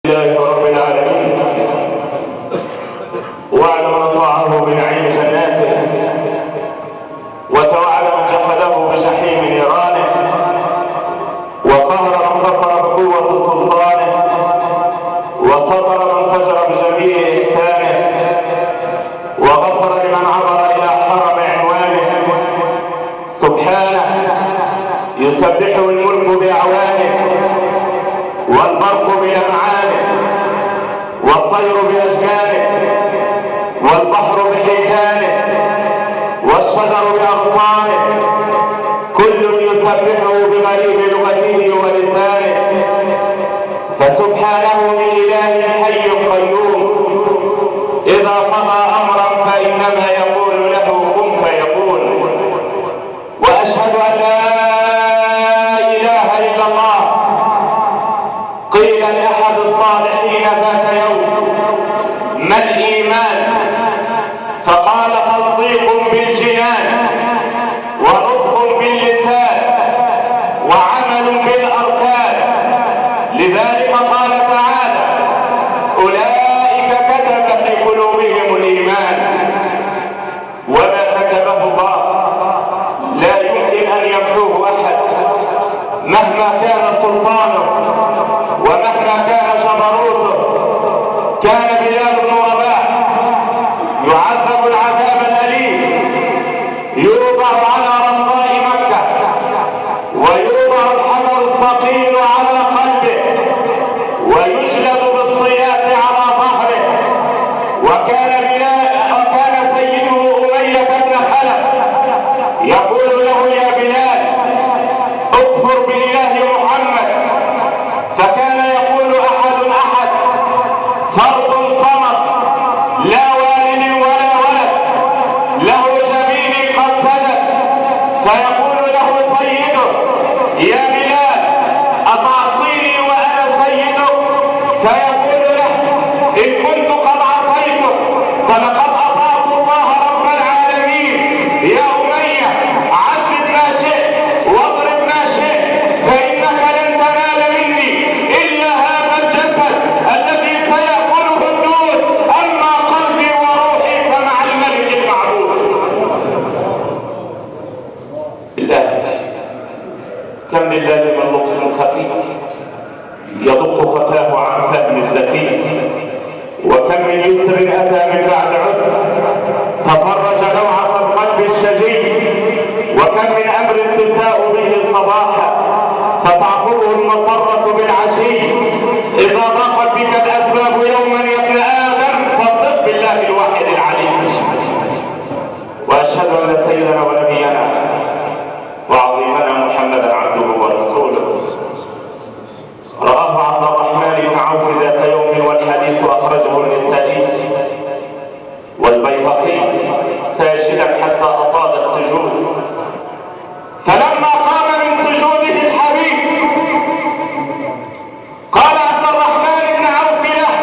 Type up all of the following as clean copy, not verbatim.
لله رب العالمين، وعد من أطاعه بنعيم جناته، وتوعد من جحده بجحيم نيرانه، وقهر من كفر بقوة سلطانه، وستر من فجر بجميل إحسانه، وغفر لمن عبر إلى حرم عنوانه. سبحانه يسبحه الملك بأعوانه، والبرق بلمعانه، والطير بأشجانه، والبحر بحيتانه، والشجر بأغصانه، كل يسبحه بغريب لغته ولسانه. فسبحانه من إله حي قيوم، إذا قضى أمرا فإنما يقول له كن فيكون. وأشهد أن لا إله إلا الله. قيل لأحد الصالحين ذات يوم: ما الإيمان؟ فقال: تصديق بالجنان، ونطق باللسان، وعمل بالأركان. لذلك قال تعالى: أولئك كتب في قلوبهم الإيمان. وما كتبه الله لا يمكن أن يمحوه أحد، مهما كان سلطانه ومهما كان جبروته. كان بلال بن رباح يعذب العذاب الأليم، يوضع على رمضاء مكة، ويوضع الحجر الثقيل على قلبه، ويجلد بالسياط على ظهره. وكان سيده أمية بن خلف يقول له: يا بلال، اكفر بإله محمد. فكان يقول: أحد أحد، فرد صمد، لا والد ولا ولد، له جبين قد سجد. فيقول له سيده: يا بلال، أتعصيني وأنا سيدك؟ فيقول له: إن كنت قد عصيتك فلقد أطعت الله رب العالمين. يا أمية، عذب ما شئت واضرب ما شئت، فإنك لن تنال مني إلا هذا الجسد الذي سيأكله الدود، أما قلبي وروحي فمع الملك المعبود. بالله، كم لله من لطف خفي يدق خفاه عن فهم الذكي، وكم من يسر أتى من بعد عسر ففرج لوعة القلب الشجي، وكم من أمر تساء به صباحا فتعقبه المسرة بالعشي. إذا ضاقت بك الأسباب يوما يا ابن آدم، فثق بالله الواحد العلي. وأشهد أن سيدنا ونبينا وعظيمنا محمدا عبده ورسوله. رآه عبد الرحمن بن عوف ذات يوم، والحديث أخرجه النسائي والبيهقي، ساجدا حتى أطال السجود. فلما قام من سجوده الحبيب قال عبد الرحمن بن عوف له: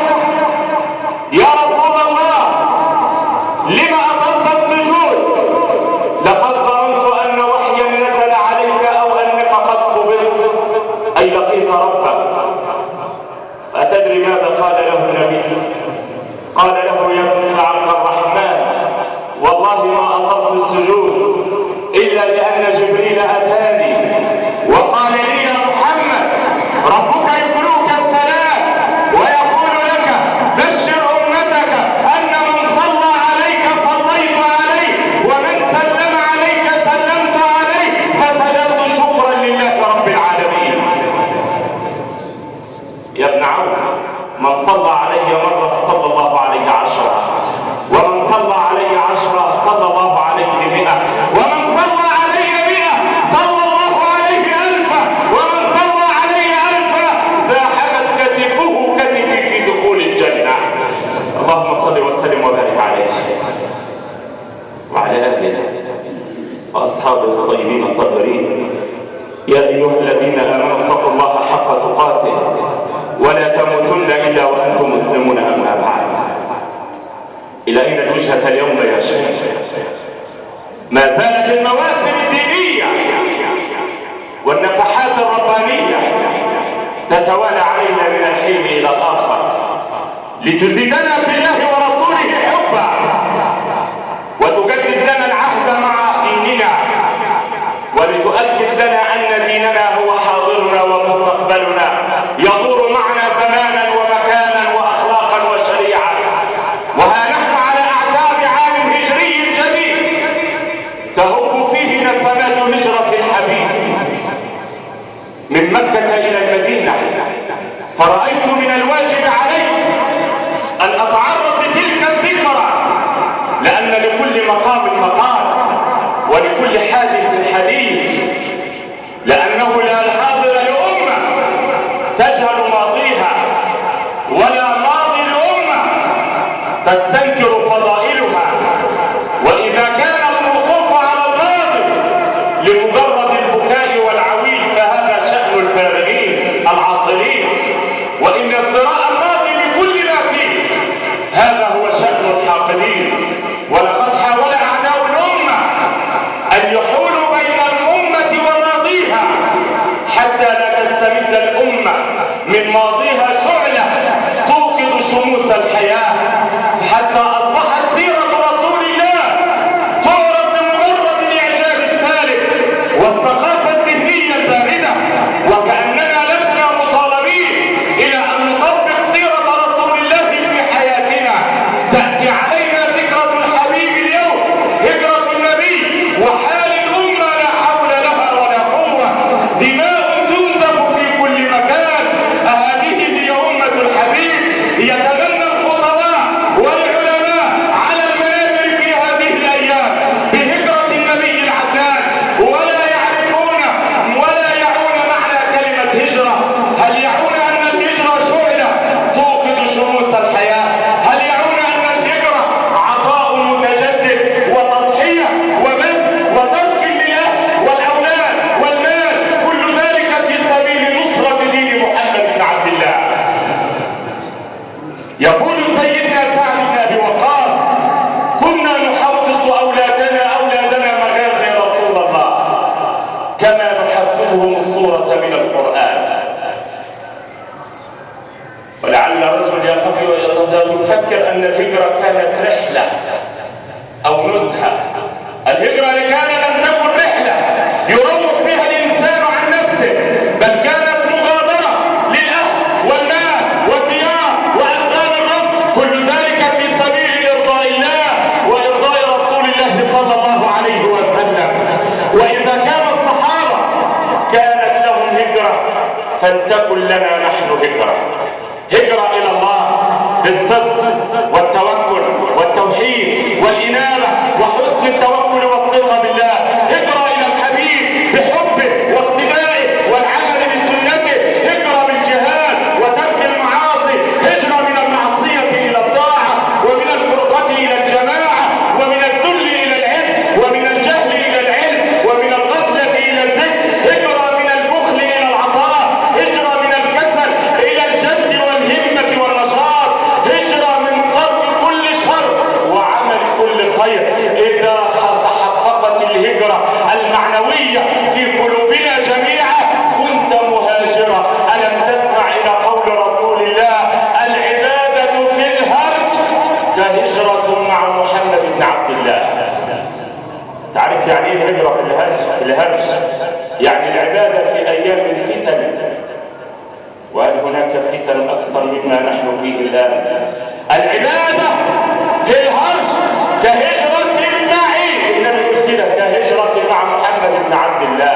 يا رسول الله، لم أطلت السجود؟ لقد ظننت أن وحيا نزل عليك أو أنك قد قبلت، أي لقيت ربك. أتدري ماذا قال له النبي؟ قال له: يا ابن عبد الرحمن، والله ما أطلت السجود إلا لأن جبريل أتاني وقال لي: يا محمد، ربك يقرئك السلام ويقول لك: بشر أمتك أن من صلى عليك صليت عليه، ومن سلم عليك سلمت عليه. فسجدت شكرا لله رب العالمين. يا ابن عوف، من صلى علي مرة صلى الله عليه 10، ومن صلى علي 10 صلى الله عليه 100، ومن صلى علي 100 صلى الله عليه 1000، ومن صلى علي 1000 زاحمت كتفه كتفي في دخول الجنة. اللهم صل وسلم وبارك عليه وعلى آله وأصحابه الطيبين الطاهرين. يا أيها الذين آمنوا اتقوا الله حق تقاته ولا تموتن إلا وأنتم مسلمون. أما بعد، إلى أين الوجهة اليوم يا شيخ؟ ما زالت المواسم الدينية والنفحات الربانية تتوالى علينا من الحين إلى الآخر. لتزيدنا في الله ورسوله حبا، وتجدد لنا العهد مع ديننا، ولتؤكد لنا أن ديننا هو حاضرنا ومستقبلنا، يدور معنا زمانا ومكانا وأخلاقا وشريعة. وها نحن على أعتاب عام هجري جديد تهب فيه نسمات هجرة الحبيب من مكة إلى المدينة، فرأيت من الواجب علي أن أتعرض لتلك الذكرى، لأن لكل مقام مقال ولكل حادث حديث، لأنه لا حاضر لأمة تجهل ماضيها، ولا ماضي لأمة تستنكر فضائلها. وإذا كان الوقوف على الماضي لمجرد البكاء والعويل فهذا شأن الفارغين العاطلين، وإن ازدراء الماضي بكل ما فيه هذا هو شأن الحاقدين. ولقد حاول أعداء الأمة أن يحولوا بين الأمة وماضيها حتى لا تستمد الأمة من ماضيها شعلة توقد شموس الحياة، حتى أصبحت سيرة رسول الله تعرض لمجرد الإعجاب السالب والثقافة الذهنية الباردة، وكأننا لسنا مطالبين إلى أن نطبق سيرة رسول الله في حياتنا. تأتي علينا ذكرى الحبيب اليوم، هجرة النبي، وحال الأمة لا حول لها ولا قوة، دماء تنزف في كل مكان. أهذه هي أمة الحبيب؟ يتغنى الخطباء والعلماء على المنابر في هذه الأيام بهجرة النبي العدنان، ولا يعرفون ولا يعون معنى كلمة هجرة. هل يعون أن الهجرة شعلة توقد شموس الحياة؟ هل يعون أن الهجرة عطاء متجدد وتضحية وبذل وترك للأهل والأولاد والمال، كل ذلك في سبيل نصرة دين محمد بن عبد الله؟ يقول سيدنا سعد بن أبي وقاص: كنا نحفظ أولادنا مغازي رسول الله كما نحفظهم السورة من القرآن. ولعل رجل يفكر أن الهجرة كانت رحلة أو نزهة. الهجرة كان لم تكن رحلة يروح بها الإنسان عن نفسه، بل كانت مغادرة للأهل والمال والديار وأسرار الرزق، كل ذلك في سبيل إرضاء الله وإرضاء رسول الله صلى الله عليه وسلم. وإذا كان الصحابة كانت لهم هجرة، فلتكن لنا نحن هجرة، هجرة إلى الله بالصدق والتوكل والتوحيد والإنابة وحسن التوكل والصلة بالله، هجرة إلى الحبيب بحبه واقتدائه والعمل بسنته، هجرة بالجهاد وترك المعاصي، هجرة من المعصية إلى الطاعة، ومن الفرقة إلى الجماعة، ومن الذل إلى العز، ومن الجهل إلى العلم، ومن الغفلة إلى الذكر، هجرة من البخل إلى العطاء، هجرة من الكسل إلى الجد والهمة والنشاط، هجرة من ترك كل شر وعمل كل خير. إذا تحققت الهجرة المعنوية في قلوبنا جميعا كنت مهاجرة. ألم تسمع إلى قول رسول الله: العبادة في الهرج كهجرة مع محمد بن عبد الله؟ تعرف يعني ايه الهجرة في الهرج؟ في الهرج يعني العبادة في أيام الفتن. وهل هناك فتن أكثر مما نحن فيه الآن؟ العبادة في الهرج كهجرة معي، النبي يقول كده، كهجرة مع محمد بن عبد الله.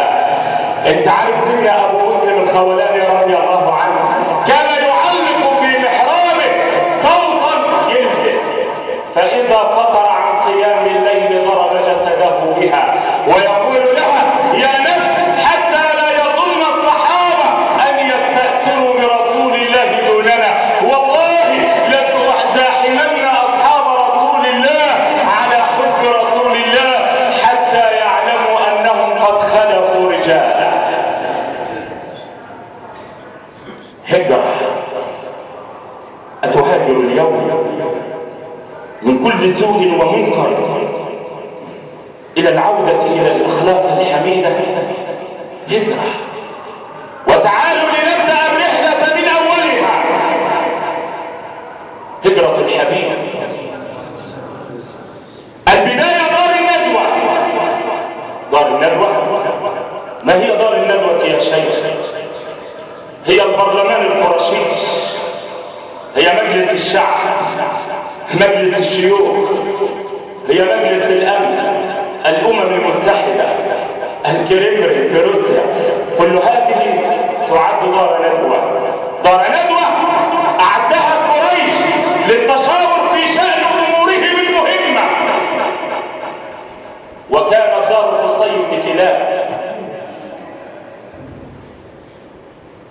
انت عارف سيدنا ابو مسلم الخولاني رضي الله عنه كان يعلق في محرابه صوتا يلهي، فإذا فطر عن قيام الليل ضرب جسده بها ويقول لها: يا نفس، حتى لا يظن الصحابة أن يستأثروا برسول الله دوننا، والله لتزاحمن أصحاب رسول الله على حب رسول الله حتى يعلموا أنهم قد خلفوا رجالا. هجرة. أتهاجر اليوم من كل سوء ومنكر إلى العودة إلى الأخلاق الحميدة؟ هجرة. وتعالوا لنبدأ الرحلة من أولها. الحبيب. البداية دار الندوة. دار الندوة؟ ما هي دار الندوة يا شيخ؟ هي البرلمان القرشي، هي مجلس الشعب، مجلس الشيوخ، هي مجلس الأمن، الأمم المتحدة، الكرملين في روسيا، كل هذه تعد دار ندوة. دار ندوة أعدها قريش للتشاور في شأن أمورهم المهمة. وكانت دار قصي بن كلاب.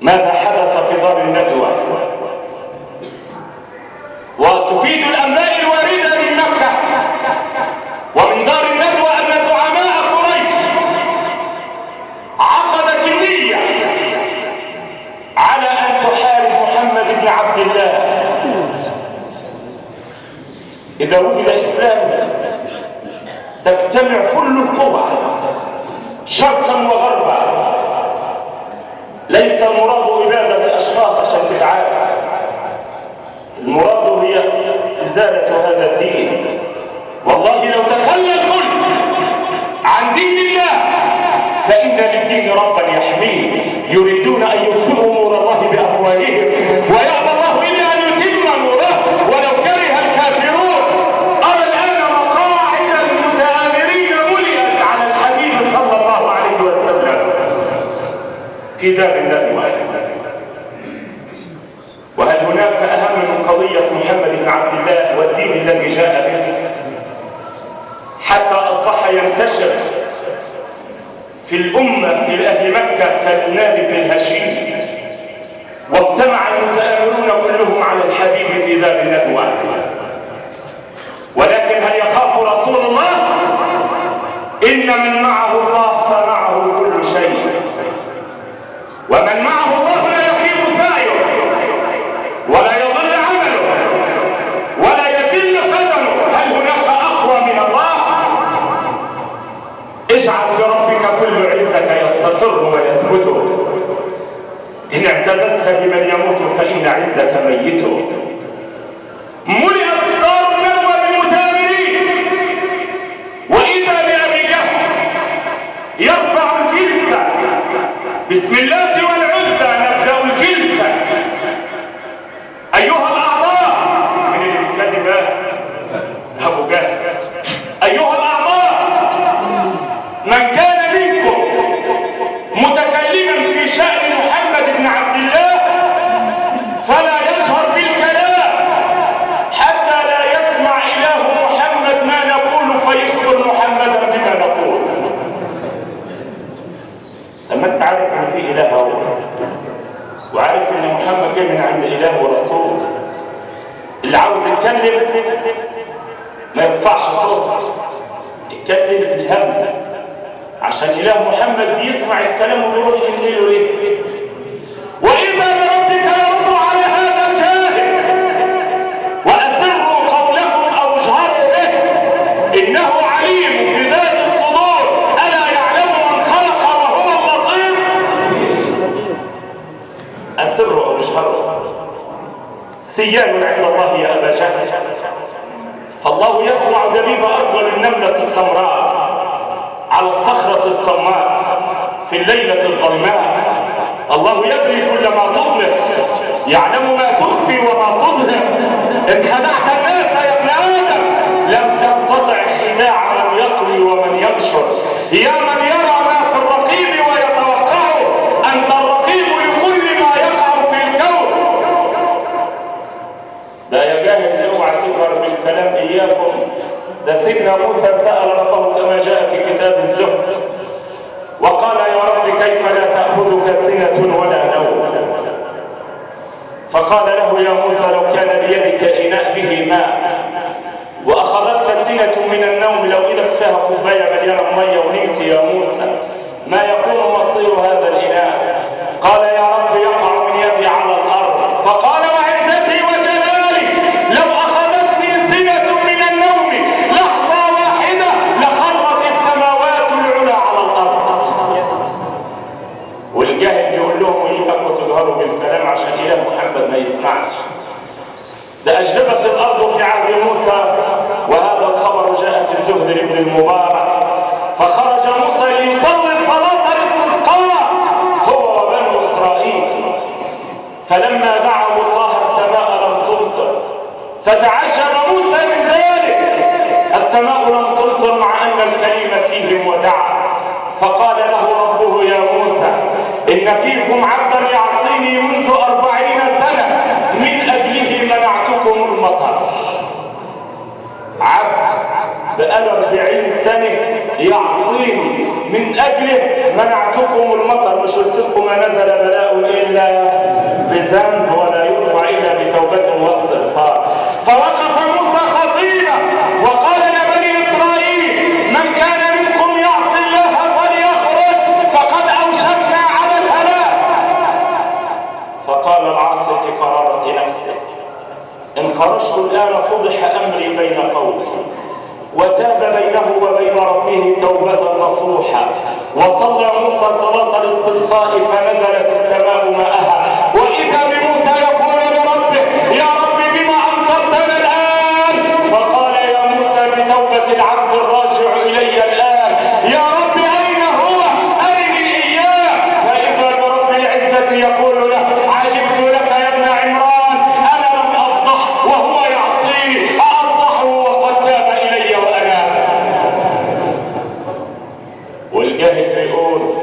ماذا حدث في دار الندوة؟ وتفيد الأنباء الواردة من مكة ومن دار الندوة أن زعماء قريش عقدت النية على أن تحارب محمد بن عبد الله. إذا وجد إسلام تجتمع كل القوى شرقا وغربا. ليس المراد إبادة أشخاص عشان تتعارف، المراد هي إزالة هذا الدين. والله لو تخلى الكل عن دين الله فإن للدين ربا يحميه. يريدون أن يطفئوا نور الله بأفواههم ويأبى الله إلا أن يتم نوره ولو كره الكافرون. أرى الآن مقاعد المتآمرين ملئت على الحبيب صلى الله عليه وسلم في دار الندوة. وهل هناك أهم من قضية محمد بن عبد الله والدين الذي جاء به حتى أصبح ينتشر في الأمة في أهل مكة كالنار في الهشيم؟ واجتمع المتآمرون كلهم على الحبيب في دار الندوة. ولكن هل يخاف رسول الله؟ إن من معه الله فمعه كل شيء، ومن معه الله لا يخيب سعيه ولا يضل عمله ولا يذل قدمه. هل هناك أقوى من الله؟ اجعل في ربك كل عزك يستره ويثبته. إن اعتززت بمن يموت فإن عزك ميت. ملئت دار الندوة بالمتآمرين، وإذا بأبي جهل يرفع الجلسة. بسم الله والعزى نبدأ الجلسة. أيها الأعضاء، من اللي بيتكلم بقى؟ أبو جهل. أيها الأعضاء، من كان منكم متكلما في شأن محمد بن عبد الله فلا يجهر بالكلام حتى لا يسمع إله محمد ما نقول فيخبر محمدا بما نقول. لما أنت عارف إن في إله واحد وعارف إن محمد جاي من عند إله ورسول، اللي عاوز يتكلم ما يرفعش صوته، يتكلم بالهمس عشان إله محمد بيسمع الكلام وبيروح ينقله ليه. وإذا بربك يرد على هذا الجاهل وأسروا قولكم أو اجهروا به إنه عليم بذات الصدور. ألا يعلم من خلق وهو اللطيف. أسروا أو اجهروا سيان عند الله يا أبا جهل. فالله يسمع دبيب أرجل النملة السمراء على الصخرة الصماء في الليلة الظلماء. الله يدري كل ما تضمر، يعلم ما تخفي وما تظهر. إن خدعت الناس يا ابن آدم لم تستطع خداع من يطوي ومن ينشر. يا من يرى ما في الرقيب ويتوقعه، أنت الرقيب لكل ما يقع في الكون. لا يا جاهل، اوعى تجهر بالكلام، إياكم. ده سيدنا موسى سأل ربه كما جاء في كتاب الزهد وقال يا رب كيف لا تأخذك سنة ولا نوم؟ فقال له يا موسى لو كان بيدك إناء به ماء وأخذتك سنة من النوم، لو إيدك فيها كوباية مليانة مية ونمت يا موسى، ما يكون مصير هذا الإناء؟ قال يا رب يقع من يدي على الأرض. فقال وعزتي وجلالي لو أخذتني سنة من النوم لحظة واحدة لخرت السماوات العلى على الأرض. والجاهل بيقول لهم إياكم تجهروا بالكلام عشان إله محمد ما يسمعش. ده أجدبت الأرض في عهد موسى، وهذا الخبر جاء في الزهد لابن المبارك. فخرج موسى ليصلي صلاة الاستسقاء هو وبنو إسرائيل، فلما دعوا الله السماء لم تمطر، فتعجب موسى من ذلك، السماء لم تمطر مع أن الكريم فيهم ودعا. فقال له ربه: يا موسى، إن فيكم عبدا يعصيني منذ 40 سنة، من أجله منعتكم المطر. عبد بقاله 40 سنة يعصيني، من أجله منعتكم المطر. مش قلت لكم ما نزل بلاء إلا بذنب ولا يرفع إلا بتوبة واستغفار. فوقف موسى خطيبا وقال لبني إسرائيل: من كان منكم يعصي الله فليخرج، فقد أوشكنا على الهلاك. فقال العاصي في قرارة نفسه: إن خرجت الآن فضح أمري بين قومي. وتاب بينه وبين ربه توبة نصوحا. وصلى موسى صلاة الاستسقاء فنزلت السماء ماءها. وإذا بموسى يقول لربه: يا رب بما أمطرتنا الآن؟ فقال: يا موسى، بتوبة العبد الراجع إلي الآن. يا رب أين هو؟ أرني إياه. فإذا برب العزة يقول له: عجبت لك يا ابن عمران، أنا لم أفضح وهو يعصيني، أفضحه وقد تاب إلي وأنا. والجاهل بيقول: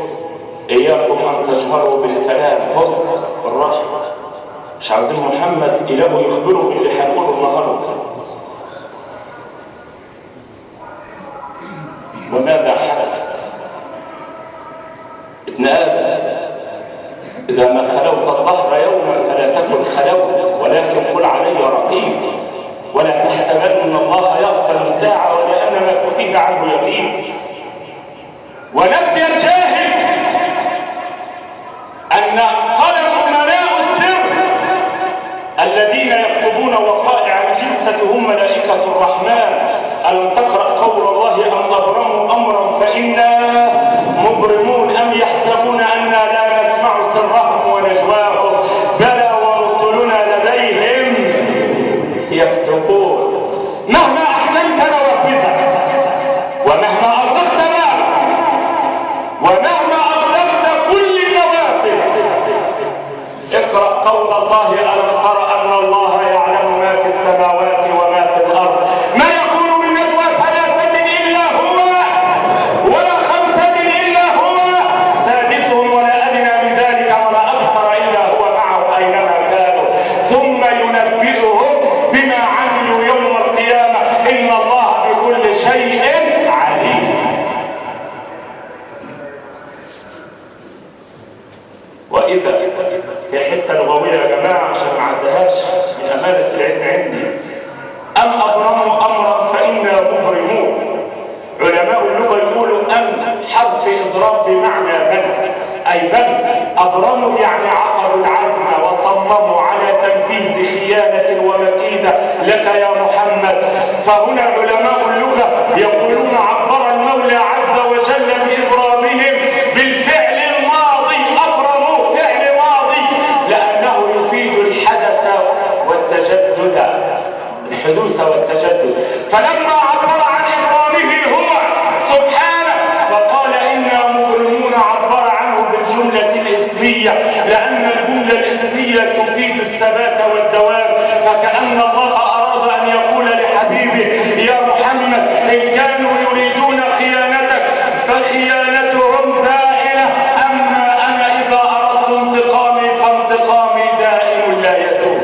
إياكم أن تجهروا بالكلام. بص بالراحة، مش عايزين محمد إله يخبره باللي هنقوله النهارده. وماذا حدث؟ ابن آدم، إذا ما خلوت الظهر يوما فلا تكن خلوت، ولكن قل علي رقيب. ولا تحسبن الله يغفل ساعة، ولا أن ما تخفيه عنه يقين. ونسي الجاهل أن قلم أمناء السر الذين يكتبون وقائع الجلسة هم ملائكة الرحمن. ألم تقرأ قول الله: أم أبرموا أمرا فإنا مبرمون، أم يحسبون أنا لا نسمع سرهم ونجواهم، بلى ورسلنا لديهم يكتبون. مهما أحلمت نوافذك، ومهما أغلقت بابك، ومهما أغلقت كل النوافذ، اقرأ قول الله: ألم تر أن الله يعلم ما في السماوات وما في الأرض، ما يكون من نجوى 3 إلا هو، ولا 5 إلا هو سادسهم، ولا أدنى من ذلك ولا أكثر إلا هو معهم أينما كانوا، ثم ينبئهم بما عملوا يوم القيامة، إن الله بكل شيء عليم. وإذا في حتة لغوية يا جماعة عشان ما عدهاش من أمانة العلم عندي، أم أبرموا أمرا فإنا مبرمون. علماء اللغة يقولوا أم حرف إضراب بمعنى بل، أي بل أبرموا يعني عقدوا العزم وصمموا على تنفيذ خيانة ومكيدة لك يا محمد. فهنا علماء اللغة يقولون عبر المولى عز وجل بإبرامهم بالفعل الماضي، أبرموا فعل ماضي، لأنه يفيد الحدث والتجدد، الحدوث والتجدد. فلما عبر عن إبرامه هو سبحانه فقال إنا مبرمون، عبر عنه بالجملة الاسمية، لأن الجملة الاسمية تفيد الثبات والدوام. فكأن الله أراد أن يقول لحبيبه: يا محمد، إن كانوا يريدون خيانتك فخيانتهم زائلة، أما أنا إذا أردت انتقامي فانتقامي دائم لا يزول.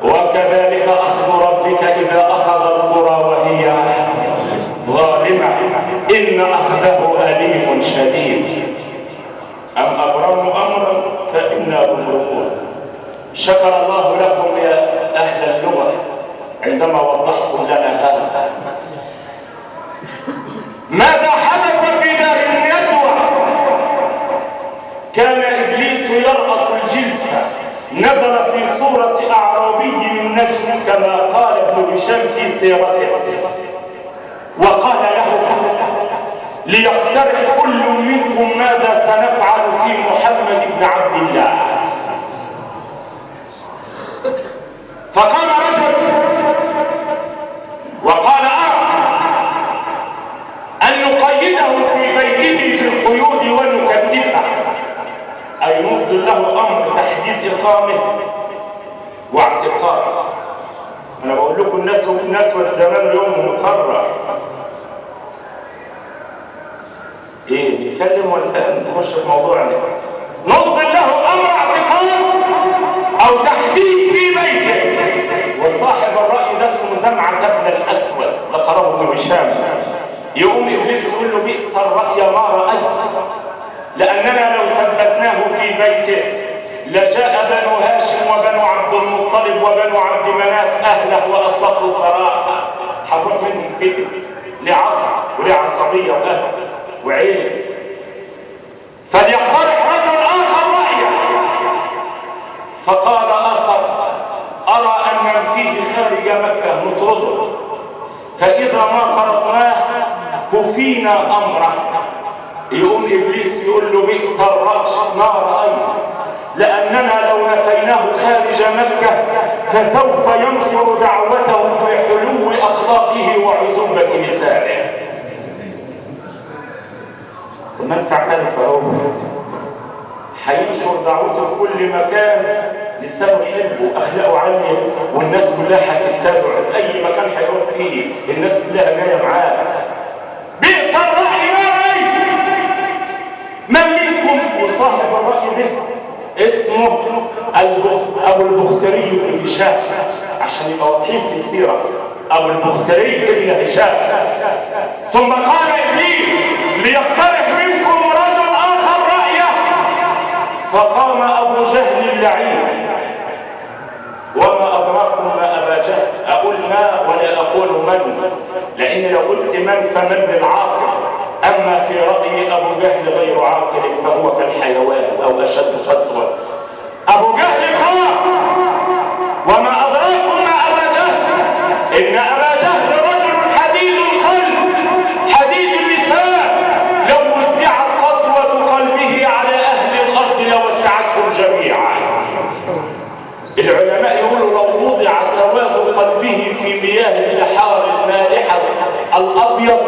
وكذلك أخذ ربك إذا أخذ القرى وهي ظالمة، إن أخذه أليم شديد. أم أبرموا أمرا فإنا مبرمون. شكر الله لكم يا أهل اللغة عندما وضحتم لنا هذا. ماذا حدث في دار الندوة؟ كان إبليس يرأس الجلسة، نزل في صورة أعرابي من نجد كما قال ابن هشام في سيرته، وقال له: ليقترح كل منكم ماذا سنفعل في محمد بن عبد الله. فقام رجل وقال: أرى أن نقيده في بيته بالقيود ونكتفه، أي ننزل له أمر تحديد إقامه واعتقال. أنا بقول لكم الناس والزمان يوم مقرر. إيه نتكلم ولا نخش في موضوعنا؟ ننزل له أمر اعتقال أو تحديد في بيته. وصاحب الرأي ده اسمه زمعة بن الأسود، ذكره ابن هشام. يقوم إبليس يقول له: بئس الرأي ما رأيت، لأننا لو ثبتناه في بيته لجاء بنو هاشم وبنو عبد المطلب وبنو عبد مناف أهله وأطلقوا سراحه. هنروح منهم فين؟ ليه عصر وليه عصبية وأهل وعيلة. فليقترح رجل آخر رأيه. فقال آخر: أرى أن ننفيه خارج مكة نطرده، فإذا ما طردناه كفينا أمره. يقوم إبليس يقول له: بئس الرأي ما رأيت، لأننا لو نفيناه خارج مكة فسوف ينشر دعوته بحلو أخلاقه وعزوبة لسانه. وما أنت عارف أهو هينشر دعوته في كل مكان، لسانه حلو وأخلاقه عالية والناس كلها هتتبعه في أي مكان هيروح فيه، الناس كلها جاية معاه. بئس الرأي ما رأيت. من منكم؟ وصاحب الرأي ده اسمه أبو البختري بن هشام، عشان يبقى واضحين في السيرة، أبو البختري بن هشام. ثم قال إبليس: ليقترح منكم رجل آخر رأيه. فقام أبو جهل اللعين. وما أدراكم ما أبا جهل؟ أقول ما ولا أقول من، لأن لو قلت من فمن للعاقل، أما في رأيي أبو جهل غير عاقل فهو كالحيوان أو أشد قسوة. أبو جهل قال: وما أدراكم ما أبا جهل؟ إن أبا جهل رجل حديد القلب حديد اللسان، لو وزعت قسوة قلبه على أهل الأرض لوسعتهم جميعا. العلماء يقولوا لو وضع سواد قلبه في مياه البحار المالحة الأبيض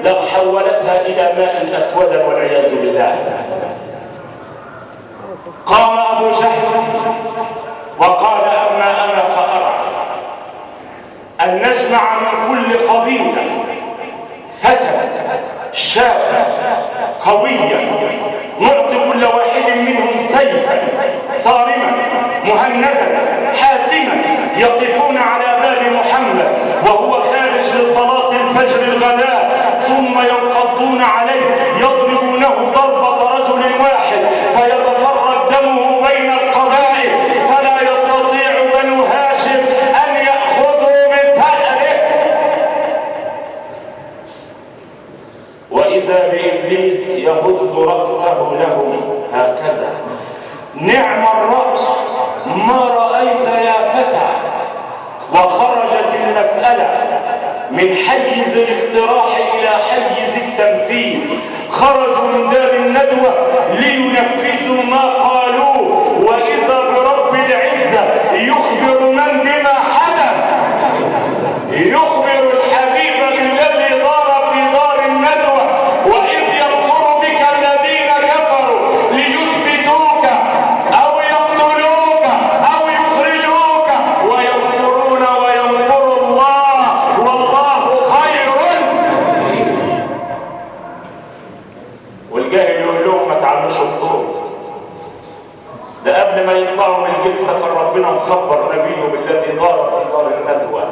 لحولتها إلى ماء أسود والعياذ بالله. قام أبو جهل وقال: أما أنا فأرى أن نجمع من كل قبيلة فتى شابا قويا، نعطي كل واحد منهم سيفا صارما مهندا حاسما، يقفون على باب محمد وهو خارج لصلاة الفجر الغداء، ثم ينقضون عليه يضربونه ضربة رجل واحد فيتفرق دمه بين القبائل، فلا يستطيع بنو هاشم أن يأخذوا بثأره. وإذا بإبليس يهز رأسه لهم هكذا: نعم الرأس ما رأيت يا فتى. وخرجت المسألة من حيز الاقتراح إلى حيز التنفيذ. خرجوا من دار الندوة لينفذوا ما قالوه، وإذا برب العزة يخبر من بما حدث، يخبر الحبيب بالذي دار في دار الندوة: وإذ يمكر بك الذين كفروا ليثبتوك أو يقتلوك أو يخرجوك ويمكرون ويمكر الله والله خير. والجاهل يقول لهم ما تعلوش الصوت، ده قبل ما يطلعوا من الجلسة كان ربنا مخبر نبيه بالذي دار في دار الندوة،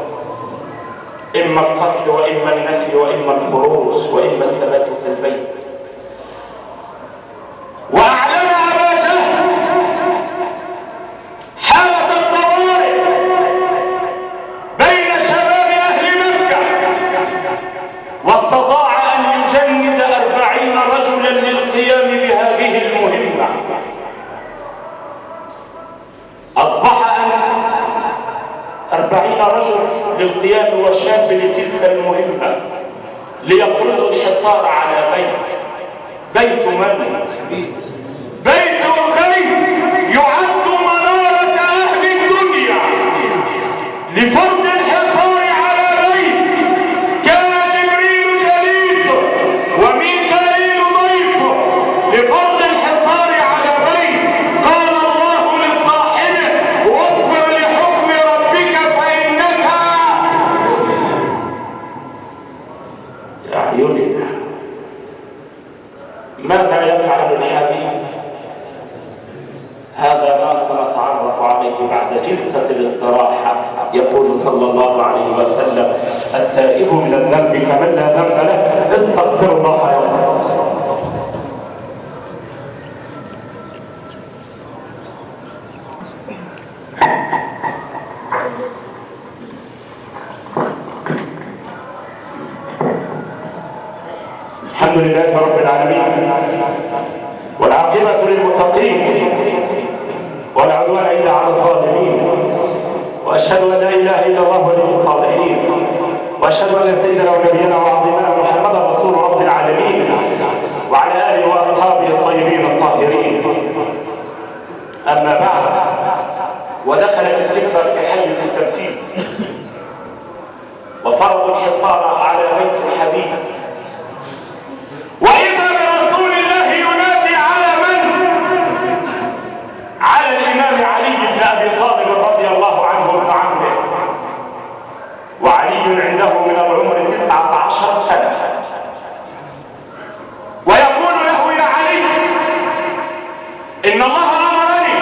إما القتل وإما النفي وإما الخروج وإما الثبات في البيت. وأعلن أبا جهل حالة الطوارئ بين شباب أهل مكة، واستطاع أن يجند 40 رجلا للقيام بهذه المهمة. أصبح أن 40 رجل للقيام وشاب لتلك المهمة ليفرضوا الحصار على بيت من؟ بيت يعد منارة أهل الدنيا. لفرض الحصار على بيت كان جبريل جليسه وميكائيل ضيفه. لفرض الحصار على بيت قال الله لصاحبه واصبر لحكم ربك فإنك أعيننا. ماذا يفعل الحبيب؟ هذا ما سنتعرف عليه بعد جلسة الاستراحة. يقول صلى الله عليه وسلم التائب من الذنب كمن لا ذنب له، استغفر الله يغفر. الحمد لله رب العالمين، والعاقبة للمتقين، ولا عدوان إلا على الظالمين، وأشهد أن لا إله إلا الله ولي الصالحين، وأشهد أن سيدنا ونبينا وعظيمنا محمدا رسول رب العالمين، وعلى آله وأصحابه الطيبين الطاهرين. أما بعد، ودخلت الفكرة في حيز التنفيذ، وفرضوا الحصار على بيت الحبيب. وإذا برسول الله ينادي على من؟ على الإمام علي بن أبي طالب رضي الله عنه وابن عمه، وعلي عنده من العمر 19 سنة، ويقول له يا علي إن الله أمرني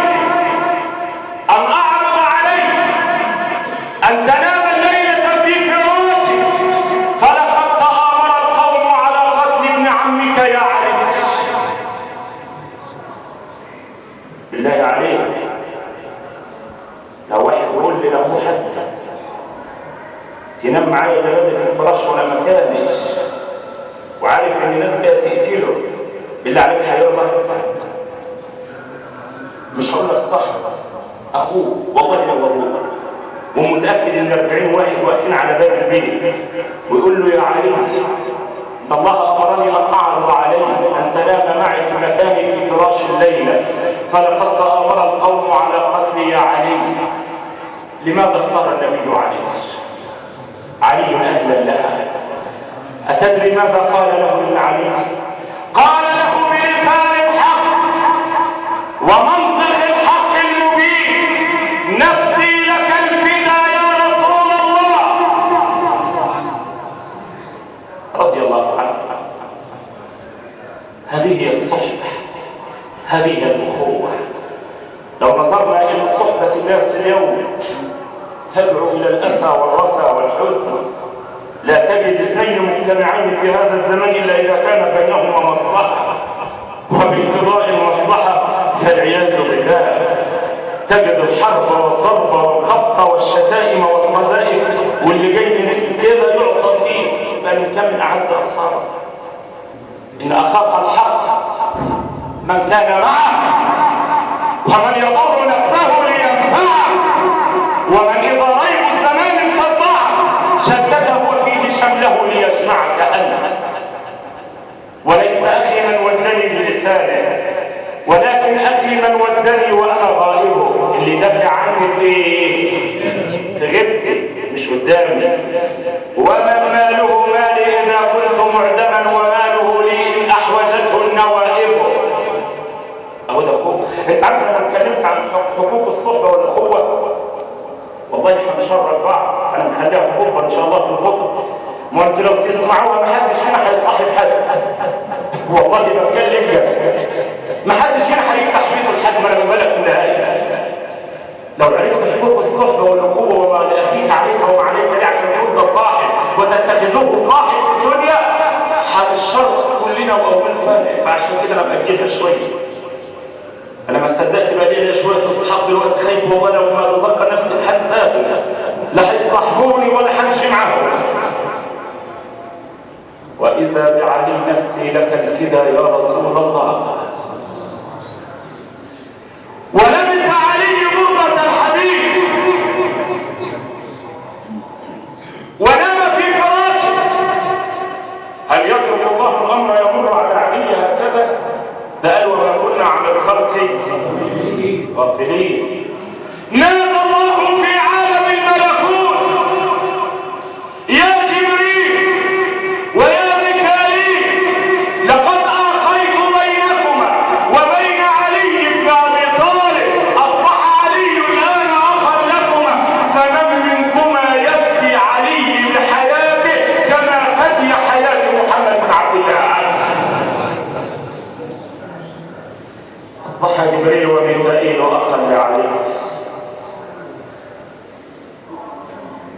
أن أعرض عليك أن تنام الليلة في فراشي، فلقد تآمر القوم على قتل ابن عمك يا علي. بالله عليك لو واحد يقول لي لاخوه حتى تنام معايا الليلة في الفراش ولا مكانش، وعارف ان الناس جاية تقتله، بالله عليك هيرضى؟ مش هقول لك صح اخوه، والله لو ابوه، ومتاكد ان 40 واحد واقفين على باب البيت، ويقول له يا علي ان الله امرني ان اعرض عليك ان تنام معي في مكاني في فراش الليلة، فلقد تآمر القوم على قتلي يا علي. لماذا اختار النبي علي؟ علي اهلا لها. اتدري ماذا قال له ابن علي؟ قال له بلسان الحق ومنطق الحق المبين: نفسي لك الفدا يا رسول الله. رضي الله عنه. هذه هي الصحبة، هذه هي الأخوة. لو نظرنا إلى صحبة الناس اليوم تدعو إلى الأسى والرثى والحزن. لا تجد اثنين مجتمعين في هذا الزمان إلا إذا كان بينهما مصلحة، وبانقضاء المصلحة فالعياذ بالله تجد الحرب والضرب والخبط والشتائم والقذائف، واللي جاي من كده يعطى فيه. بل كم من أعز أصحابك. إن أخاك الحق من كان معه، ومن يضر نفسه لينفعه، ومن إذا ريب الزمان صدعه شتته فيه شمله ليجمعك أنت. وليس أخي من ودني بلسانه، ولكن أخي من ودني وأنا غائبة. اللي دافع عني في غيبتي مش قدامي. ومن ماله مالي إذا كنت معدما، وماله لي إن أحوجته النوائب. أهو ده أخوك. أنت عارف لما اتكلمت عن حقوق الصحبة والأخوة، والله احنا مش بعض، أنا مخليها في خطبة إن شاء الله في الخطبة. ما أنتوا لو تسمعوها ما حدش هنا هيصاحب حد. والله بتكلم جد، ما حدش هنا هيفتح بيته لحد، ما أنا بالك من النهاية. لو عرفت حقوق الصحبة والأخوة وما لأخيك عليك وما عليك ليه عشان تقول ده صاحب وتتخذوه صاحب في الدنيا، الشر كلنا وأولكم أنا. فعشان كده أنا بأجلها شوية. أنا ما صدقت بقى لي شوية أصحاب دلوقتي، خايف والله لو ما أتذكر نفسي الحادثة لا هيصاحبوني ولا همشي معاهم. وإذا بعلي نفسي لك الفدا يا رسول الله. ولبس علي بردة الحبيب ونام في فراشه. هل يترك الله الأمر يمر على علي هكذا؟ ده قال وما كنا عن الخلق غافلين. نادى الله في عالم الملكوت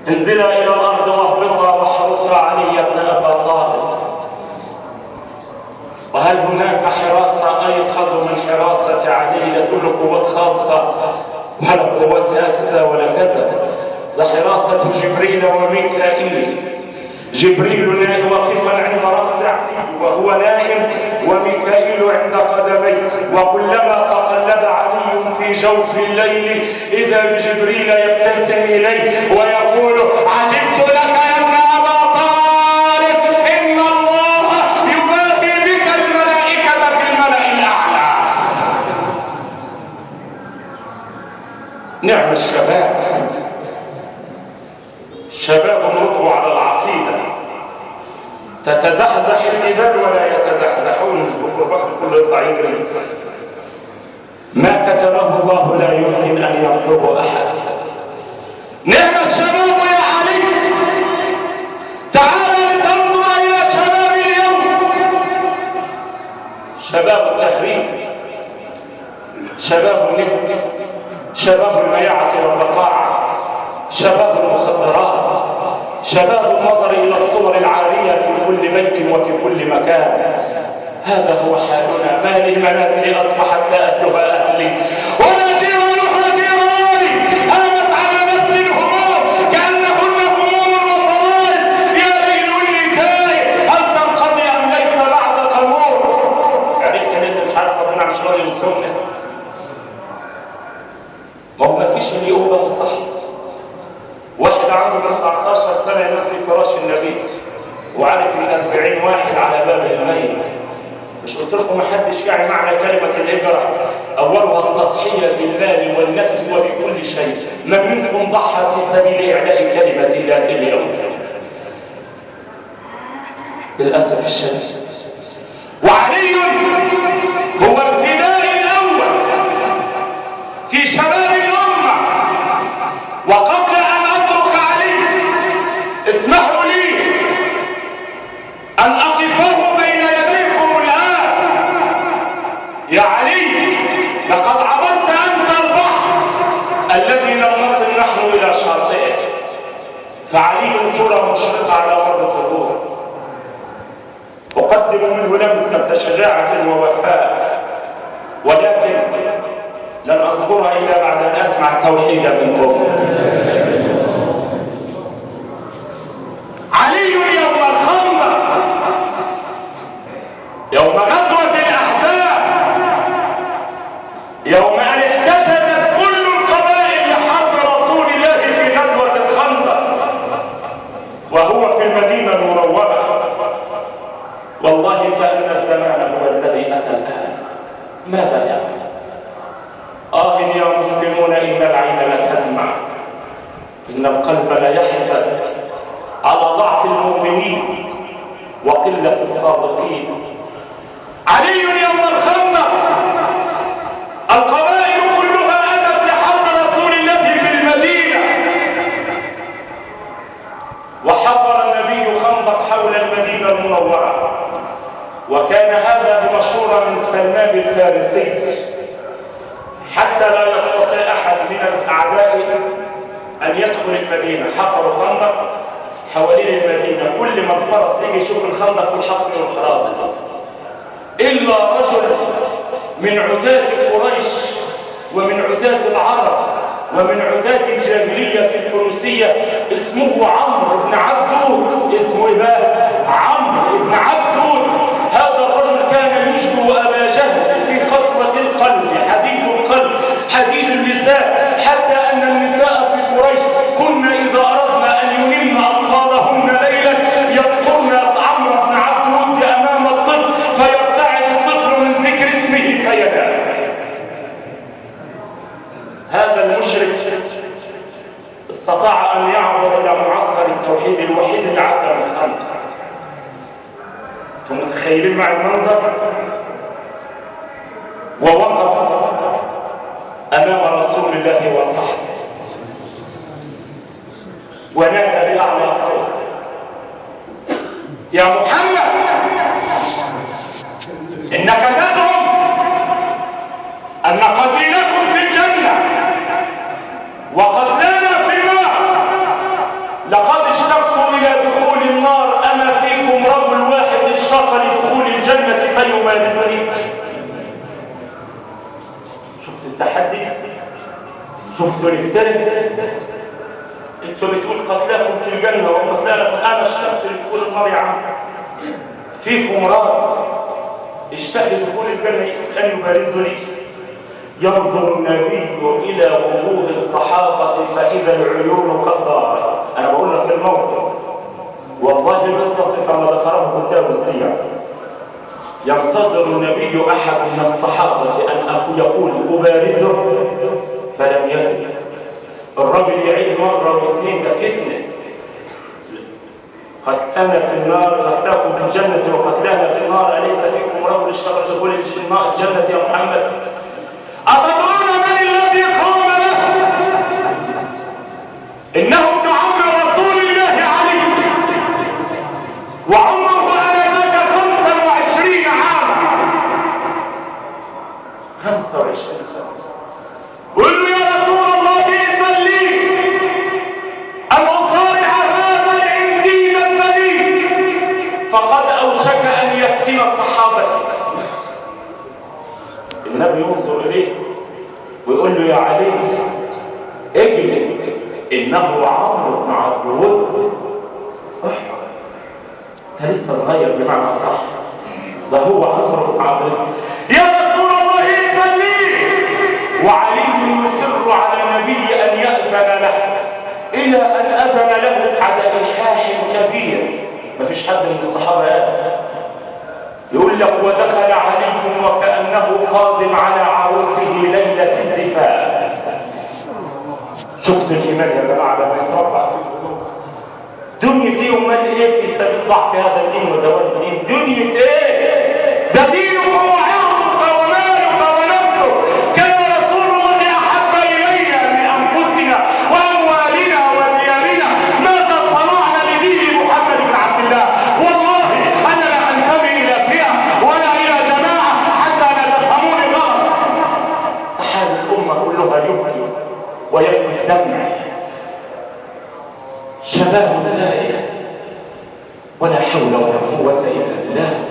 انزلا إلى الأرض واهبطا واحرسا علي بن أبا طالب. وهل هناك حراسة أيقظ من حراسة علي؟ لا تقول قوات خاصة ولا قوات هكذا ولا كذا، ده حراسة جبريل وميكائيل. جبريل واقفا عند رأس عتيق وهو نائم، وميكائيل عند قدميه، وكلما تقلب علي في جوف الليل إذا بجبريل يبتسم إليه ويقول: عجبت لك يا ابن أبا طالب، إن الله يباهي بك الملائكة في الملأ الأعلى. نعم الشباب، شباب ركوا على العقيدة، تتزحزح الجبال ولا يتزحزحون. مش بكرة كله يطلع يجري. ما كتبه الله لا يمكن أن يمحوه أحد. نعم الشباب يا علي، تعال لتنظر إلى شباب اليوم، شباب التهريب، شباب النهب، شباب المياعة والبقاعة، شباب المخدرات، شباب النظر إلى الصور العارية في كل بيت وفي كل مكان. هذا هو حالنا. ما للمنازل أصبحت لا أهلها أهلي ولا جيرانها جيراني. هانت على نفسي الهموم كأنهن هموم وفرائض. يا ليل إني تايه، هل تنقضي أم ليس بعد الأمور؟ عرفت إن أنت مش عارف ربنا مش راضي ينسونا. ما هو ما فيش اللي يقول بقى صح. واحد عنده 19 سنة ينام في فراش النبي وعارف إن 40 واحد على باب الميت. مش قلت لكم ما حدش يعي معنى كلمة الهجرة؟ أولها التضحية بالمال والنفس وبكل شيء. من منكم ضحى في سبيل إعلاء كلمة الله اليوم؟ للأسف الشديد. وعلي هو الفداء الأول في شباب الأمة. وقبل أن أترك علي اسمحوا لي أن أقفه بين يديكم الآن. يا علي، لقد عبرت أنت البحر الذي لم نصل نحن إلى شاطئه. فعلي صورة مشرقة على مر القبور، أقدم منه لمسة شجاعة ووفاء، ولكن لن أذكرها إلا بعد أن أسمع التوحيد منكم. علي يوم الخندق، يوم غزوة الأحزاب، يوم أن احتشدت كل القبائل لحرب رسول الله في غزوة الخندق، وهو في المدينة المنورة. والله كأن الزمان هو الذي أتى الآن. ماذا يفعل؟ آه يا مسلمون، إن العين لتدمع، إن القلب ليحزن على ضعف المؤمنين وقلة الصادقين. علي يوم الخندق، القبائل كلها أتت لحرب رسول الله في المدينة، وحفر النبي خندق حول المدينة المنورة. وكان هذا بمشورة من سلمان الفارسي حتى لا يستطيع أحد من الأعداء أن يدخل المدينة. حفروا خندق حوالين المدينة، كل ما الفرس يجي يشوف الخندق والحفر والخراب، إلا رجل من عتاة قريش ومن عتاة العرب ومن عتاة الجاهلية في الفروسية، اسمه عمرو بن عبدود. اسمه إيه؟ عمرو بن عبدود. هذا الرجل كان يشبه أبا جهل في قسوة القلب، حديد القلب، حديد اللسان، حتى أن النساء في قريش كن إذا أردنا أن ينمن أطفالهن ليلا يذكرن عمرو بن عبدود أمام الطفل فيرتعد الطفل من ذكر اسمه فينام. هذا المشرك استطاع أن يعبر إلى معسكر التوحيد الوحيد اللي عدى من الخندق. انتم متخيلين مع المنظر؟ ووقف أمام رسول الله وصحبه ونادى بأعلى صوت: يا محمد، إنك تزعم أن قتيلكم في الجنة وقتلانا في النار، فيكم رجل واحد اشتاق لدخول الجنة فيبارزني؟ شفت التحدي؟ شفتوا الافتراء؟ انتوا بتقول قتلاكم في الجنة وقتلانا، فأنا اشتقت لدخول النار يا عم. فيكم رجل اشتاق لدخول الجنة أن يبارزني؟ ينظر النبي إلى وجوه الصحابة فإذا العيون قد ضاعت. أنا بقول لك الموقف والله بالضبط كما ذكره كتاب السير. ينتظر النبي أحد من الصحابة أن يقول أبارزه، فلم يجد. الرجل يعيد مرة واثنين، ده فتنة. قتلانا في النار، قتلاكم في الجنة وقتلانا في النار، أليس فيكم رجل اشتاق لدخول الجنة يا محمد؟ أتدرون من الذي قام له؟ إنه ابن عم رسول الله علي، وعمره آنذاك 25 عاما، 25 سنة. قل له يا رسول الله ائذن لي أن أصارع هذا العنديد الذليل، فقد أوشك أن يفتن صحابتي. النبي ينظر إليه ويقول له يا علي اجلس، إنه عمرو بن عبد الود. أنت لسه صغير بمعنى صح، ده هو عمرو بن عبد الود. يا رسول الله ائذن لي. وعلي يصر على النبي أن يأذن له، إلى أن أذن له بعد إلحاح كبير. مفيش حد من الصحابة قال. يقول لك ودخل علي وكأنه قادم على عروسه ليلة الزفاف. شفت الإيمان يا جماعة لما يتربح في القلوب. دنيا ايه ومال ايه في سبيل ضعف هذا الدين وزوال الدين؟ دنيا ايه؟ ده دينك وعرضك ومالك ونفسك. كان رسول الله أحب إلينا من أنفسنا وأموالنا وديارنا. ماذا صنعنا لدين محمد بن عبد الله؟ والله أنا لا أنتمي إلى فئة ولا إلى جماعة حتى لا تفهموني غلط. صحابة الأمة كلها يبكي ويبكي الدمع، شباب تائه ولا حول ولا قوة إلا بالله.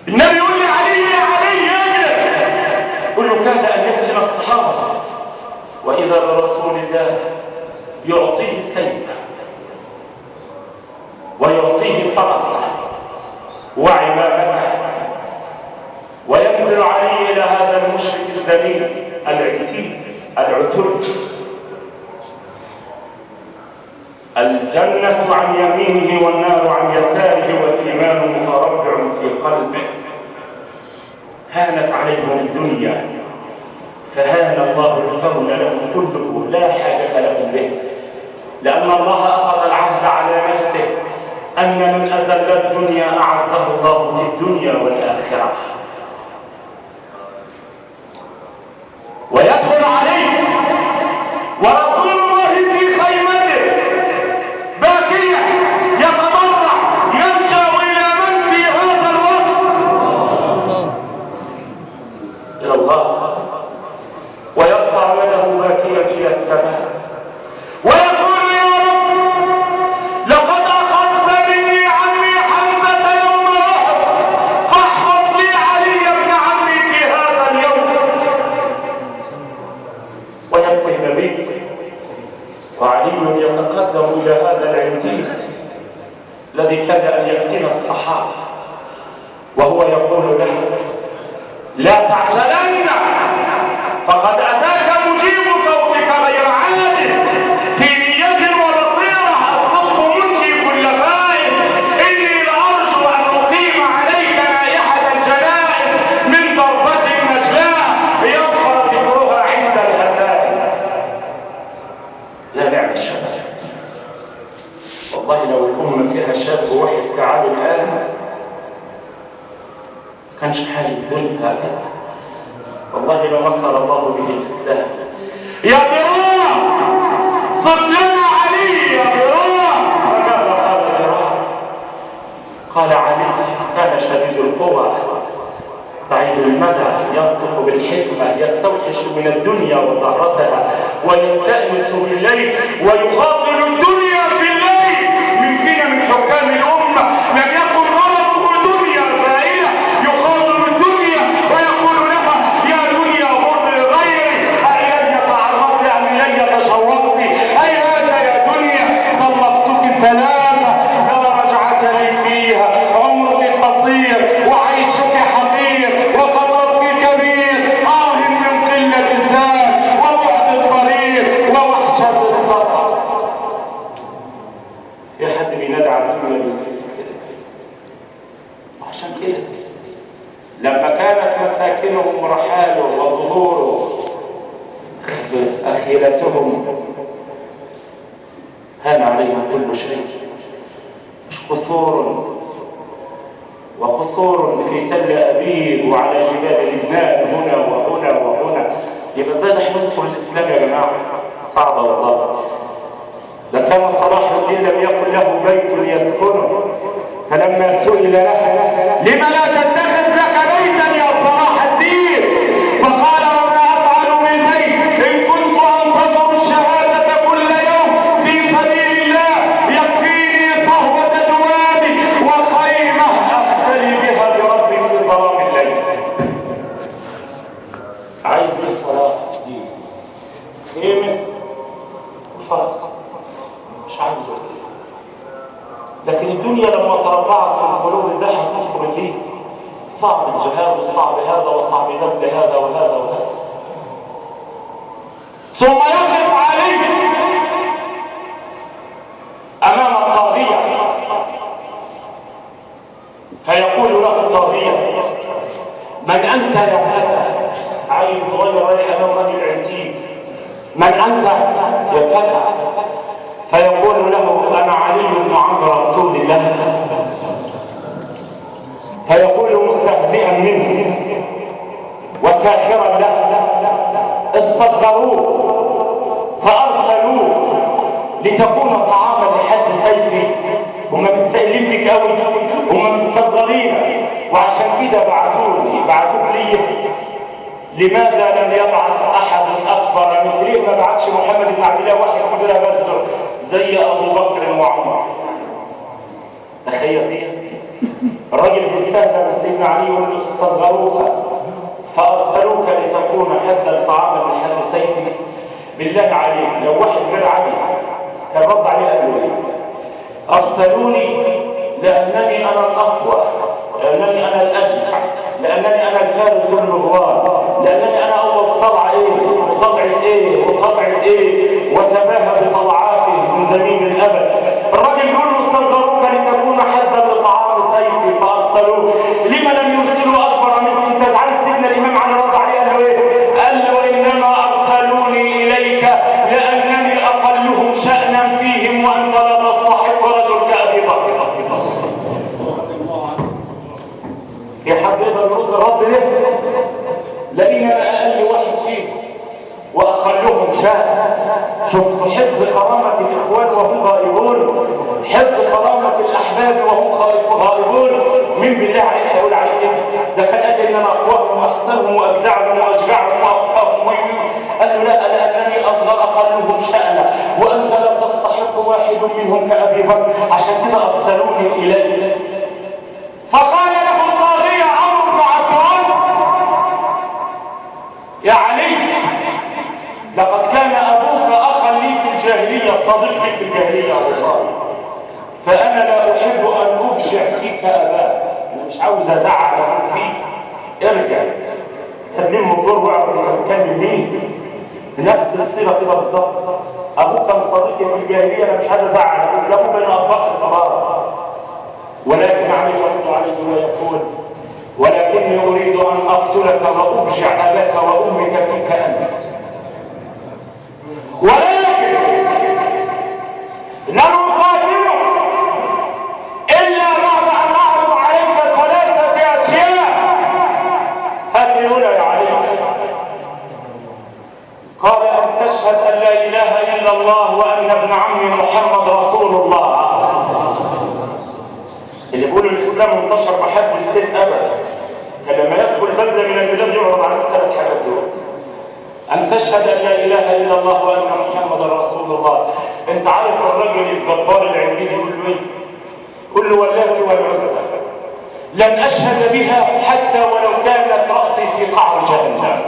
النبي يقول لي علي يا علي اجلس، يقول له كاد أن يفتن الصحابة. وإذا برسول الله يعطيه سيفا ويعطيه فرسه وعمامته، وينزل علي إلى هذا المشرك الذليل العتيد العتل. الجنة عن يمينه والنار عن يساره، والإيمان متربع في قلبه. هانت عليهم الدنيا فهان الله الكون لهم كله، لا حاجة لهم به، لأن الله أخذ العهد على نفسه أن من أزل الدنيا أعزه الله في الدنيا والآخرة. ويدخل عليه ورسول الله في خيمته باكيا يتضرع، يلجأ إلى من في هذا الوقت؟ إلى الله. ويرفع يده باكيا إلى السماء ويقول يا رب لقد أخذت مني عمي حمزة يوم أحد، فاحفظ لي علي بن عمي في هذا اليوم. ويبكي النبي وعلي يتقدم إلى هذا العتيد الذي كاد أن يفتن الصحابة، وهو يقول له لا تعجلن، فقد أتاك مجيب صوتك غير عاجز، في نية وبصيرة الصدق منجي كل غائب. إني لأرجو أن أقيم عليك نائحة الجنائز من ضربة نجلاء يبقى ذكرها عند الهزائز. يا نعم الشباب، والله لو الأمة فيها شاب واحد كعلي الآن ما كانش حاجة الدنيا هكذا. والله لو نصر الله به الإسلام. يا ذراع صف لنا علي يا ذراع. فماذا قال ذراع؟ قال علي كان شديد القوى بعيد المدى، ينطق بالحكمة، يستوحش من الدنيا وزهرتها، ويستأنس بالليل، ويخاطر الدنيا في الليل. من فينا من حكام الأمة على الدنيا كده. عشان كده لما كانت مساكنهم رحاله وظهوره أخيلتهم هان عليهم كل شيء. مش قصور وقصور في تل أبيب وعلى جبال لبنان هنا وهنا وهنا. يبقى زي ده هننصر الإسلام يا جماعة؟ صعبة والله. لكان صلاح الدين لم يكن له بيت يسكنه، فلما سئل له لما لا تتخذ لك بيتا يا صلاح الدين؟ فقال وما أفعل بالبيت إن كنت أنتظر الشهادة كل يوم في سبيل الله، يكفيني صهوة جوادي وخيمة أختلي بها بربي في ظلام الليل. عايز ايه صلاح الدين؟ خيمة وفرس، مش عايز كده. لكن الدنيا لما تربعت في القلوب ازاي هتنصر الدين؟ صعب الجهاد وصعب هذا وصعب غزل هذا وهذا وهذا. ثم يقف علي امام الطاغية فيقول له الطاغية: من انت يا فتى؟ عيل صغير رايح امام رجل عتيد، من انت يا فتى؟ فيقول له: انا علي بن عم رسول الله. فيقول مستهزئا منه وساخرا له: استصغروك فارسلوك لتكون طعاما لحد سيفي. هم مستقلين بك قوي، هم مستصغرينك، وعشان كده بعتوني بعتوك لي. لماذا لم يبعث احد اكبر منك؟ ليه ما بعتش محمد بن عبد الله واحد كبير برزة زي ابو بكر وعمر؟ تخيل الراجل بيستهزأ بسيدنا علي يقول له: استصغروك فارسلوك لتكون حد الطعام لحد سيفي. بالله عليك لو واحد غير علي كان رد عليه قال له ايه؟ ارسلوني لانني انا الاقوى، لانني انا الاجمع، لانني انا الفارس المغوار، لانني انا اول طلعه ايه وطلعه ايه وطلعه ايه، وتباهى بطلعاته من زميل الابد. الراجل يقول له: استصغروك لتكون حدا لطعام سيفي فارسلوه، لما لم يرسلوا اكبر منك؟ انت عارف سيدنا الامام علي رد عليه قال له ايه؟ قال له: انما ارسلوني اليك لانني اقلهم شانا فيهم وانت لا تستحق رجل كابي بكر. في حد يقدر يرد الرد ده؟ لان انا اقل واحد فيكم واقلهم شأن. شفت حفظ كرامة الاخوان وهم غائبون، حفظ كرامة الاحباب وهم غائبون. مين بالله عليك هيقول عليك كده؟ ده كان قال ان انا اقواهم واحسنهم واجدعهم واشجعهم واقواهم، قال له لا، لانني اصغر اقلهم شأنا وانت لا تستحق واحد منهم كابي بكر، عشان كده ارسلوني اليك. فقال له الطاغية عمرو بن عبد الوهاب: يا علي، لقد كان أبوك أخا لي في الجاهلية، صديق لي في الجاهلية والله، فأنا لا أحب أن أفجع فيك أباك، أنا مش عاوز أزعل أبوك فيك، ارجع هتلم الدور واعرف أنت بتكلم مين. بنفس الصيغة كده بالظبط، أبوك كان صديقي في الجاهلية، أنا مش عايز أزعل أبوك، ده أبوك بين أطباق التبارك. ولكن علي يرد عليه ويقول: ولكني أريد أن أقتلك وأفجع أباك وأمك فيك أنت، ولكن لن أقاتلك إلا بعد أن أعرض عليك ثلاثة أشياء. هات الأولى يا علي. قال: أن تشهد أن لا إله إلا الله وأن ابن عمي محمد رسول الله. اللي بيقولوا الإسلام انتشر بحد السيف أبدا، كان لما يدخل بلدة من البلاد يعرض عليه الثلاث حاجات دول: أن تشهد أن لا إله إلا الله وأن محمدا رسول الله. أنت عارف الرجل الجبار العندي يقول له إيه؟ يقول له: واللات والعزى لن أشهد بها حتى ولو كانت رأسي في قعر جهنم.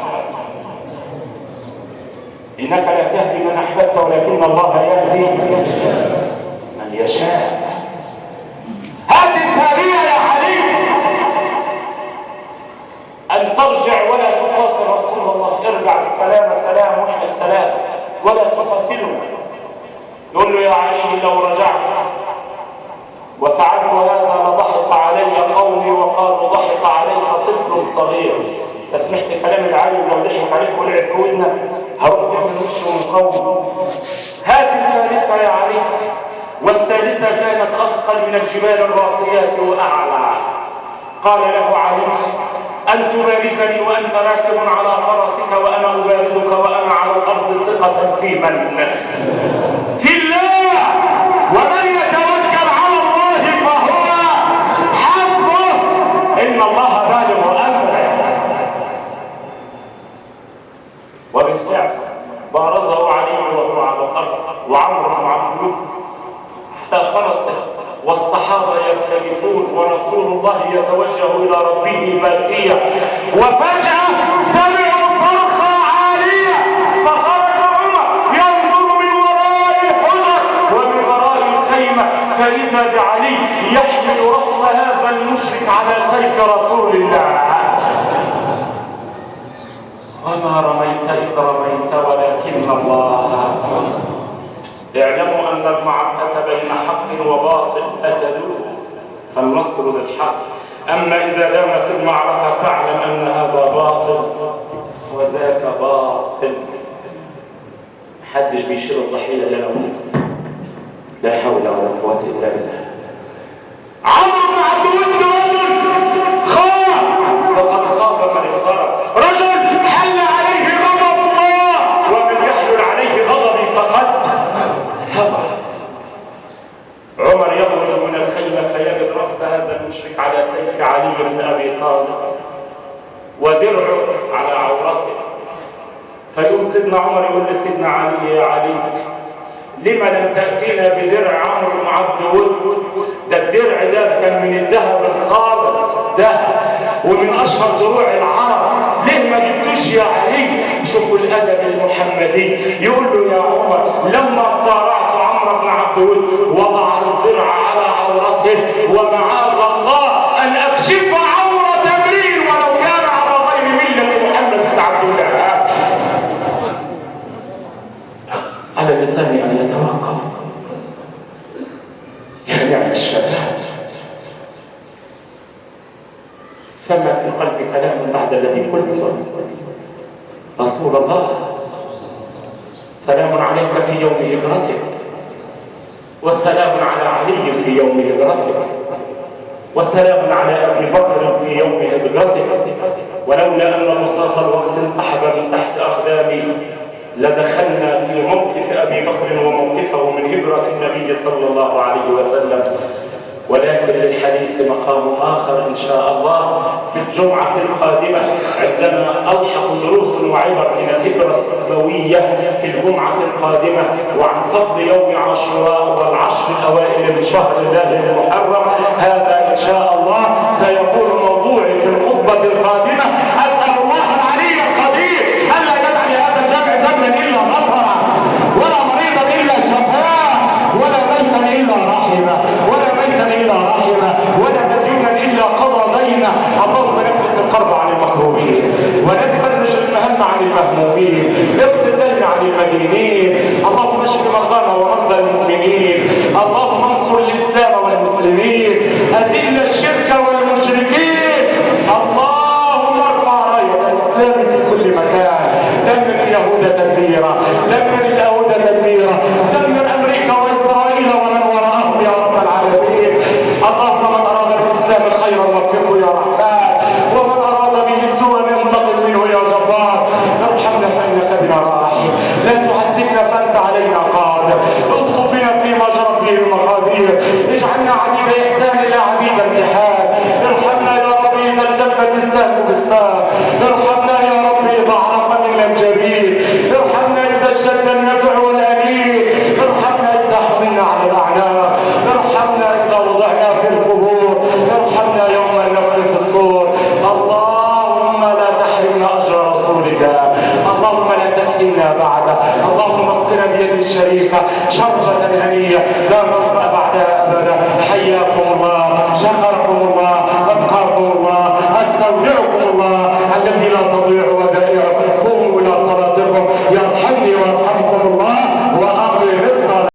إنك لا تهدي من أحببت ولكن الله يهدي من يشاء. هذه الثانية يا علي، أن ترجع ولا تقاتل رسول الله، ارجع بالسلامة، سلام واحنا السلام، ولا تقاتله. يقول له: يا علي لو رجعت وفعلت هذا لضحك علي قومي وقالوا ضحك عليك طفل صغير. فسمعت كلام العالم لو ضحك عليك ولعب في ودنك هروح فين من وشه ومن قومي. هات الثالثة يا علي. والثالثة كانت أثقل من الجبال الراسيات وأعلى. قال له علي: أن تبارزني وأنت راكب على فرسك وأنا أبارزك وأنا على الأرض ثقة في من؟ في الله. ومن يتوكل على الله فهو حسبه، إن الله بالغ أمره. وبالفعل بارزه علي وهو على الأرض، وعمرو بن عبد الود على فرسه، والصحابة يرتجفون، ورسول الله يتوجه إلى ربه باكيا. وفجأة سمعوا صرخة عالية، فخرج عمر ينظر من وراء الحجر ومن وراء الخيمة، فإذا بعلي يحمل رأس هذا المشرك على سيف رسول الله. وما رميت إذ رميت ولكن الله. اعلموا أن المعركة بين حق وباطل أتدور، فالنصر للحق. أما إذا دامت المعركة فاعلم أن هذا باطل وذاك باطل. محدش بيشيل الضحية إلا لو مات. لا حول ولا قوة إلا بالله. عمرو بن عبد الود رجل خاف، وقد خاب من افترى. رجل حل عليه غضب الله، ومن يحلل عليه غضبي فقد هوى. عمر يخرج من الخيمة فيجد رأس هذا المشرك على سيف علي بن أبي طالب ودرعه على عورته. فيقوم سيدنا عمر يقول لسيدنا علي: يا علي، لما لم تأتينا بدرع عمرو بن عبد ود؟ ده الدرع ده كان من الذهب الخالص ده، ومن أشهر دروع العرب، ليه ما جبتوش يا علي؟ شوفوا الأدب المحمدي. يقول له: يا عمر، لما صارعت عمرو بن عبد ود وضع الدرع على عورته، ومعاذ الله أن أكشف عورة امرئ ولو كان على غير ملة محمد بن عبد الله. على لساني أن يتوقف. يا نعم الشباب، فما في القلب كلام بعد الذي قلته. رسول الله، سلام عليك في يوم هجرتك، وسلام على علي في يوم هجرتك، وسلام على أبي بكر في يوم هجرتك. ولولا أن بساط الوقت انسحب من تحت أقدامي لدخلنا في موقف أبي بكر وموقفه من هجرة النبي صلى الله عليه وسلم. ولكن للحديث مقام آخر إن شاء الله في الجمعة القادمة، عندما ألحق دروس وعبر من الهجرة النبوية في الجمعة القادمة، وعن فضل يوم عاشوراء والعشر الأوائل من شهر الله المحرم. هذا إن شاء الله سيكون موضوعي في الخطبة القادمة. أسأل الله العلي القدير ألا يدع لهذا الجمع ذنبا إلا غفره، ولا مريضا إلا شفاه، ولا ميتا إلا رحمه، ولا ميتا إلا رحمه، ولا مديونا إلا قضى دينه. اللهم نفس الكرب عن المكروبين، ونفرج المهم عن المهمومين، اقض الدين عن المدينين. اللهم اشف مرضانا ومرضى المؤمنين. اللهم انصر الإسلام والمسلمين، أذل الشرك والمشركين. اللهم ارفع راية الإسلام في كل مكان. دمر اليهود تدميرا، دمر اليهود تدميرا، دمر أمريكا وإسرائيل ومن وراءهم يا رب العالمين. اللهم من أراد بالإسلام خيرا وفقه يا رحمن، ومن أراد به سوءا انتقم منه يا جبار. ارحمنا فإنك بنا راحم، لا تعذبنا فأنت علينا قادر. اطلب بنا فيما جرت به المقادير، اجعلنا عبيد إحسان لا عبيد امتحان. ارحمنا يا ربي إذا التفت الساق بالساق، ارحمنا يا ربي إذا عرف منا الجميل، ارحمنا إذا اشتد النزع والأنين، ارحمنا إذا حملنا على الأعناق، ارحمنا إذا وضعنا في القبور، ارحمنا يوم النفخ في الصور. اللهم لا تحرمنا أجر رسول الله، اللهم لا تفتنا بعده، اللهم اسقنا بيد الشريفة شربة هنية لا نظمأ بعدها أبدا. حياكم الله. شكر